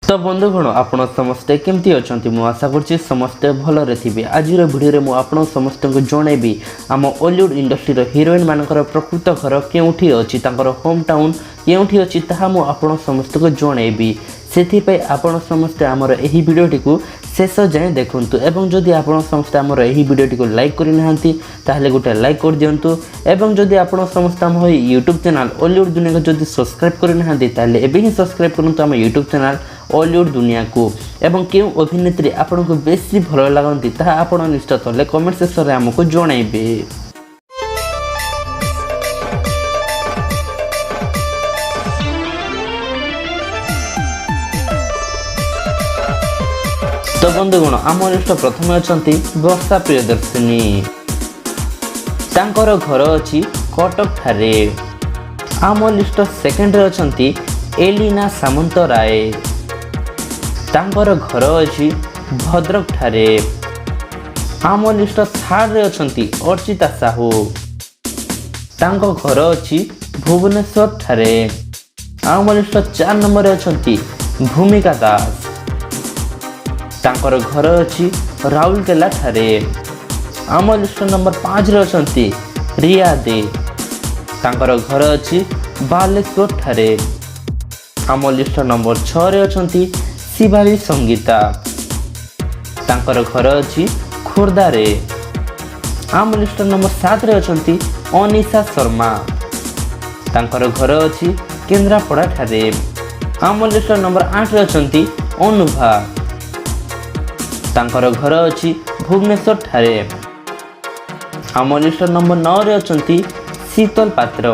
ତ ବନ୍ଧୁଗଣ, ଆପଣ ସମସ୍ତେ କେମିତି ଅଛନ୍ତି? ମୁଁ ଆଶା କରୁଛି ସମସ୍ତେ ଭଲରେ ଥିବେ। ଆଜିର ଭିଡ଼ିଓରେ ମୁଁ ଆପଣ ସମସ୍ତଙ୍କୁ ଜଣାଇବି, ଆମ ଓଲିଉଡ଼ ଇଣ୍ଡଷ୍ଟ୍ରିର ହିରୋଇନ୍ ମାନଙ୍କର ପ୍ରକୃତ ଘର କେଉଁଠି ଅଛି, ତାଙ୍କର ହୋମ୍ ଟାଉନ୍ କେଉଁଠି ଅଛି, ତାହା ମୁଁ ଆପଣ ସମସ୍ତଙ୍କୁ ଜଣାଇବି। ସେଥିପାଇଁ ଆପଣ ସମସ୍ତେ ଆମର ଏହି ଭିଡ଼ିଓଟିକୁ ଶେଷ ଯାଏଁ ଦେଖନ୍ତୁ ଏବଂ ଯଦି ଆପଣ ସମସ୍ତେ ଆମର ଏହି ଭିଡ଼ିଓଟିକୁ ଲାଇକ୍ କରିନାହାନ୍ତି, ତାହେଲେ ଗୋଟେ ଲାଇକ୍ କରିଦିଅନ୍ତୁ ଏବଂ ଯଦି ଆପଣ ସମସ୍ତେ ଆମ ଏହି ୟୁଟ୍ୟୁବ୍ ଚ୍ୟାନେଲ୍ ଓଲିଉଡ଼ ଦୁନିଆକୁ ଯଦି ସବସ୍କ୍ରାଇବ୍ କରିନାହାନ୍ତି, ତାହେଲେ ଏବେ ହିଁ ସବସ୍କ୍ରାଇବ୍ କରନ୍ତୁ ଆମ ୟୁଟ୍ୟୁବ୍ ଚ୍ୟାନେଲ୍ ଓଲିଉଡ଼ ଦୁନିଆକୁ। ଏବଂ କେଉଁ ଅଭିନେତ୍ରୀ ଆପଣଙ୍କୁ ବେଶୀ ଭଲ ଲାଗନ୍ତି, ତାହା ଆପଣ ନିଶ୍ଚୟ ତଲେ କମେଣ୍ଟ ସେକ୍ସନରେ ଆମକୁ ଜଣାଇବେ। ତ ବନ୍ଧୁଗଣ, ଆମ ଲିଷ୍ଟ ପ୍ରଥମେ ଅଛନ୍ତି ବର୍ଷା ପ୍ରିୟଦର୍ଶିନୀ। ତାଙ୍କର ଘର ଅଛି କଟକ ଠାରେ। ଆମ ଲିଷ୍ଟ ସେକେଣ୍ଡରେ ଅଛନ୍ତି ଏଲିନା ସାମନ୍ତରାୟ। ତାଙ୍କର ଘର ଅଛି ଭଦ୍ରକ ଠାରେ। ଆମ ଲିଷ୍ଟ ଥାର୍ଡ଼ରେ ଅଛନ୍ତି ଅର୍ଚ୍ଚିତା ସାହୁ। ତାଙ୍କ ଘର ଅଛି ଭୁବନେଶ୍ୱର ଠାରେ। ଆମ ଲିଷ୍ଟ 4 ନମ୍ବରରେ ଅଛନ୍ତି ଭୂମିକା ଦାସ। ତାଙ୍କର ଘର ଅଛି ରାଉରକେଲା ଠାରେ। ଆମ ଲିଷ୍ଟ ନମ୍ବର 5ରେ ଅଛନ୍ତି ରିୟା ଦେ। ତାଙ୍କର ଘର ଅଛି ବାଲେଶ୍ୱର ଠାରେ। ଆମ ଲିଷ୍ଟ ନମ୍ବର 6ରେ ଅଛନ୍ତି ଶିବାନୀ ସଙ୍ଗୀତା। ତାଙ୍କର ଘର ଅଛି ଖୋର୍ଦ୍ଧାରେ। ଆମ ଲିଷ୍ଟ ନମ୍ବର 7ରେ ଅଛନ୍ତି ଅନିଶା ଶର୍ମା। ତାଙ୍କର ଘର ଅଛି କେନ୍ଦ୍ରାପଡ଼ା ଠାରେ। ଆମ ଲିଷ୍ଟ ନମ୍ବର 8ରେ ଅଛନ୍ତି ଅନୁଭା। ତାଙ୍କର ଘର ଅଛି ଭୁବନେଶ୍ୱର ଠାରେ। ଆମ ଲିଷ୍ଟ ନମ୍ବର 9ରେ ଅଛନ୍ତି ଶୀତଲ ପାତ୍ର।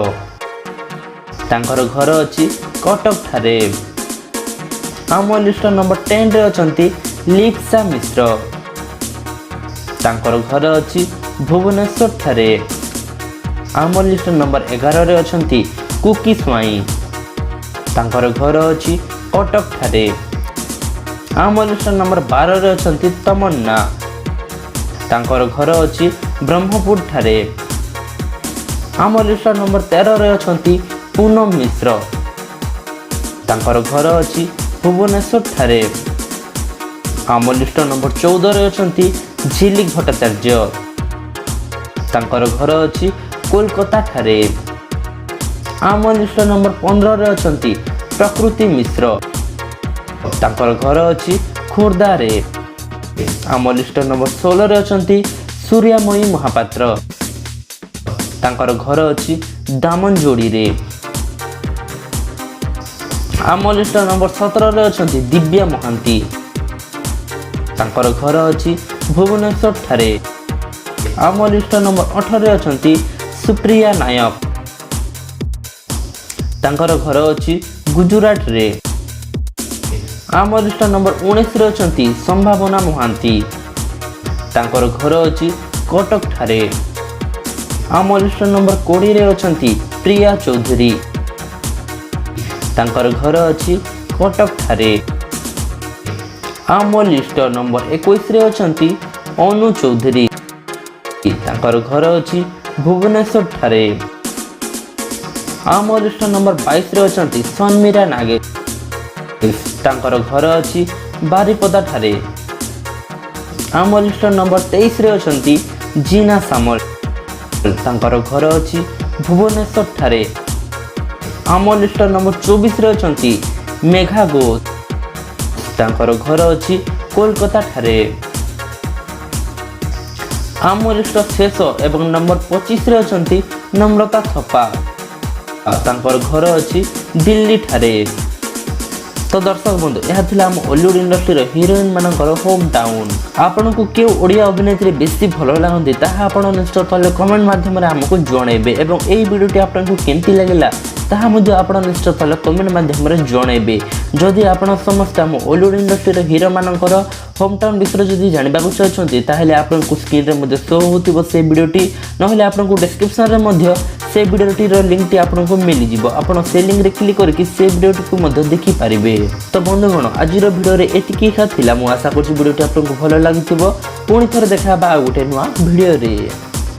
ତାଙ୍କର ଘର ଅଛି କଟକ ଠାରେ। ଆମ ଲିଷ୍ଟ ନମ୍ବର 10ରେ ଅଛନ୍ତି ଲିପ୍ସା ମିଶ୍ର। ତାଙ୍କର ଘର ଅଛି ଭୁବନେଶ୍ୱର ଠାରେ। ଆମ ଲିଷ୍ଟ ନମ୍ବର 11ରେ ଅଛନ୍ତି କୁକି ସ୍ୱାଇଁ। ତାଙ୍କର ଘର ଅଛି କଟକ ଠାରେ। ଆମ ଲିଷ୍ଟ ନମ୍ବର 12ରେ ଅଛନ୍ତି ତମନ୍ନା। ତାଙ୍କର ଘର ଅଛି ବ୍ରହ୍ମପୁର ଠାରେ। ଆମ ଲିଷ୍ଟ ନମ୍ବର 13ରେ ଅଛନ୍ତି ପୁନମ ମିଶ୍ର। ତାଙ୍କର ଘର ଅଛି ଭୁବନେଶ୍ୱର ଠାରେ। ଆମ ଲିଷ୍ଟ ନମ୍ବର 14ରେ ଅଛନ୍ତି ଝିଲିକ ଭଟ୍ଟାଚାର୍ଯ୍ୟ। ତାଙ୍କର ଘର ଅଛି କୋଲକାତା ଠାରେ। ଆମ ଲିଷ୍ଟ ନମ୍ବର 15ରେ ଅଛନ୍ତି ପ୍ରକୃତି ମିଶ୍ର। ତାଙ୍କର ଘର ଅଛି ଖୋର୍ଦ୍ଧାରେ। ଆମ ଲିଷ୍ଟ ନମ୍ବର 16ରେ ଅଛନ୍ତି ସୂର୍ଯ୍ୟମୟୀ ମହାପାତ୍ର। ତାଙ୍କର ଘର ଅଛି ଦାମନଯୋଡ଼ିରେ। ଆମ ଲିଷ୍ଟ ନମ୍ବର 17ରେ ଅଛନ୍ତି ଦିବ୍ୟା ମହାନ୍ତି। ତାଙ୍କର ଘର ଅଛି ଭୁବନେଶ୍ୱର ଠାରେ। ଆମ ଲିଷ୍ଟ ନମ୍ବର 18ରେ ଅଛନ୍ତି ସୁପ୍ରିୟା ନାୟକ। ତାଙ୍କର ଘର ଅଛି ଗୁଜୁରାଟରେ। ଆମ ଲିଷ୍ଟ ନମ୍ବର 19ରେ ଅଛନ୍ତି ସମ୍ଭାବନା ମହାନ୍ତି। ତାଙ୍କର ଘର ଅଛି କଟକ ଠାରେ। ଆମ ଲିଷ୍ଟ ନମ୍ବର 20ରେ ଅଛନ୍ତି ପ୍ରିୟା ଚୌଧୁରୀ। ତାଙ୍କର ଘର ଅଛି କଟକ ଠାରେ। ଆମ ଲିଷ୍ଟ ନମ୍ବର 21ରେ ଅଛନ୍ତି ଅନୁ ଚୌଧୁରୀ। ତାଙ୍କର ଘର ଅଛି ଭୁବନେଶ୍ୱର ଠାରେ। ଆମ ଲିଷ୍ଟ ନମ୍ବର 22ରେ ଅଛନ୍ତି ସନ୍ମୀରା ନାଗେଶ। ତାଙ୍କର ଘର ଅଛି ବାରିପଦା ଠାରେ। ଆମ ଲିଷ୍ଟ ନମ୍ବର 23ରେ ଅଛନ୍ତି ଜିନା ସାମଲ। ତାଙ୍କର ଘର ଅଛି ଭୁବନେଶ୍ୱର ଠାରେ। ଆମ ଲିଷ୍ଟ ନମ୍ବର 24ରେ ଅଛନ୍ତି ମେଘା ଘୋଷ। ତାଙ୍କର ଘର ଅଛି କୋଲକାତା ଠାରେ। ଆମ ଲିଷ୍ଟ ଶେଷ ଏବଂ ନମ୍ବର 25ରେ ଅଛନ୍ତି ନମ୍ରତା ଥପା। ତାଙ୍କର ଘର ଅଛି ଦିଲ୍ଲୀ ଠାରେ। ତ ଦର୍ଶକ ବନ୍ଧୁ, ଏହା ଥିଲା ଆମ ଓଲିଉଡ଼ ଇଣ୍ଡଷ୍ଟ୍ରିର ହିରୋଇନ୍ ମାନଙ୍କର ହୋମ୍ ଟାଉନ୍। ଆପଣଙ୍କୁ କେଉଁ ଓଡ଼ିଆ ଅଭିନେତ୍ରୀ ବେଶୀ ଭଲ ଲାଗନ୍ତି, ତାହା ଆପଣ ନିଶ୍ଚୟ ତଳେ କମେଣ୍ଟ ମାଧ୍ୟମରେ ଆମକୁ ଜଣାଇବେ ଏବଂ ଏହି ଭିଡ଼ିଓଟି ଆପଣଙ୍କୁ କେମିତି ଲାଗିଲା, ତାହା ମଧ୍ୟ ଆପଣ ନିଶ୍ଚୟ ତଳେ କମେଣ୍ଟ ମାଧ୍ୟମରେ ଜଣାଇବେ। ଯଦି ଆପଣ ସମସ୍ତେ ଆମ ଓଲିଉଡ଼ ଇଣ୍ଡଷ୍ଟ୍ରିର ହିରୋମାନଙ୍କର ହୋମ୍ ଟାଉନ୍ ବିଷୟରେ ଯଦି ଜାଣିବାକୁ ଚାହୁଁଛନ୍ତି, ତାହେଲେ ଆପଣଙ୍କୁ ସ୍କ୍ରିନ୍ରେ ମଧ୍ୟ ଶୋ ହେଉଥିବ ସେ ଭିଡ଼ିଓଟି, ନହେଲେ ଆପଣଙ୍କୁ ଡେସ୍କ୍ରିପସନ୍ରେ ମଧ୍ୟ ସେ ଭିଡ଼ିଓଟିର ଲିଙ୍କଟି ଆପଣଙ୍କୁ ମିଳିଯିବ। ଆପଣ ସେ ଲିଙ୍କରେ କ୍ଲିକ୍ କରିକି ସେ ଭିଡ଼ିଓଟିକୁ ମଧ୍ୟ ଦେଖିପାରିବେ। ତ ବନ୍ଧୁଗଣ, ଆଜିର ଭିଡ଼ିଓରେ ଏତିକି ଏକା ଥିଲା। ମୁଁ ଆଶା କରୁଛି ଭିଡ଼ିଓଟି ଆପଣଙ୍କୁ ଭଲ ଲାଗିଥିବ। ପୁଣି ଥରେ ଦେଖା ହେବା ଆଉ ଗୋଟେ ନୂଆ ଭିଡ଼ିଓରେ।